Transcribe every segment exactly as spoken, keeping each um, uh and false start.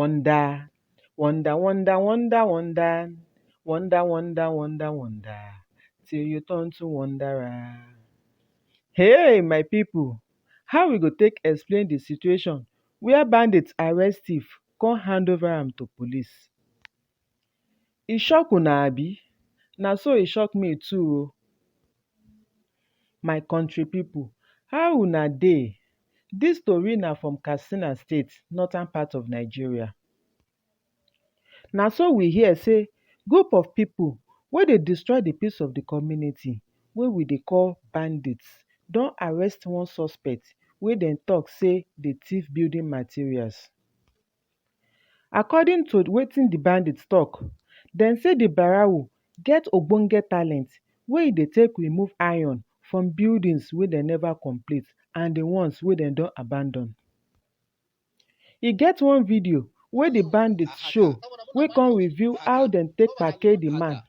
Wonder, wonder, wonder, wonder, wonder, wonder, wonder, wonder, wonder, till you turn to wanderer. Hey, my people, how we go take explain the situation where bandits arrest thief, come hand over am to police? E shock una, abi? Na so e shock me too o. My country people, how una dey? This story na from Katsina State, northern part of Nigeria. Na so we hear say group of people wey dey destroy the peace of the community, wey we dey call bandits, don arrest one suspect wey dem talk say dey thief building materials. According to wetin the bandits talk, dem say the Barawo get ogbonge talent wey e dey take remove iron from buildings wey dem never complete and the ones wey dem don abandon. E get one video wey the bandits show wey come reveal how dem take kpake the man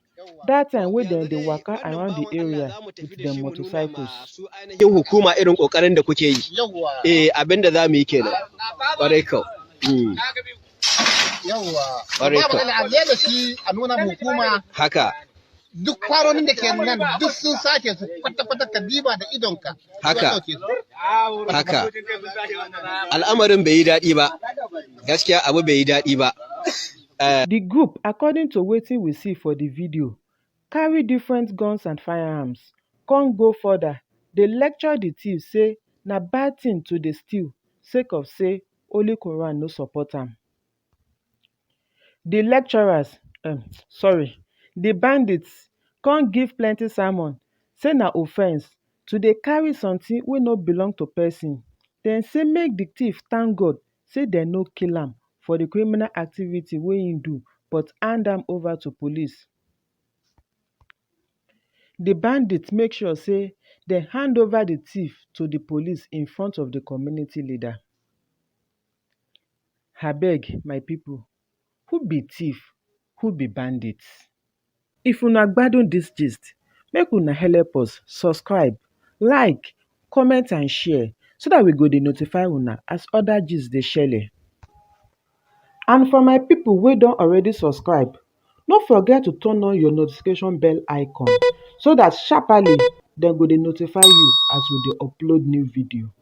that time wey dem dey waka around the area with dem motorcycles. Yin hukuma irin kokarin da kuke yi. Yawwa. Eh, abin da za mu yi kenan. Kwarai kau. Mm. Yawwa. Kwarai Babu kau. al'adai da shi a nuna ma hukuma Haka, duk kwaronin da ke nan duk sun sake su kwata-kwata ka diba da idonka. Haka. Sun ɗauke su. haka. Al'amarin bai yi daɗi ba. Gaskiya abu bai yi daɗi ba. Eh, The group, according to wetin we see for the video, carry different guns and firearms, come go further, dey lecture the thief say na bad thing to dey steal sake of say Holy Quran no support am. The lecturers, um, sorry, the bandits come give plenty sermon say na offense to dey carry something wey no belong to person. Dem say make the thief thank God say dem no kill am for the criminal activity wey he do, but hand am over to police. The bandits make sure say dem hand over the thief to the police in front of the community leader. Abeg, my people, who be thief? Who be bandits? If una gbadun this gist, make una help us subscribe, like, comment and share so that we go dey notify una as other gist dey shele. And for my people wey don already subscribe, no forget to turn on your notification bell icon so that sharply dem go dey notify you as we dey upload new video.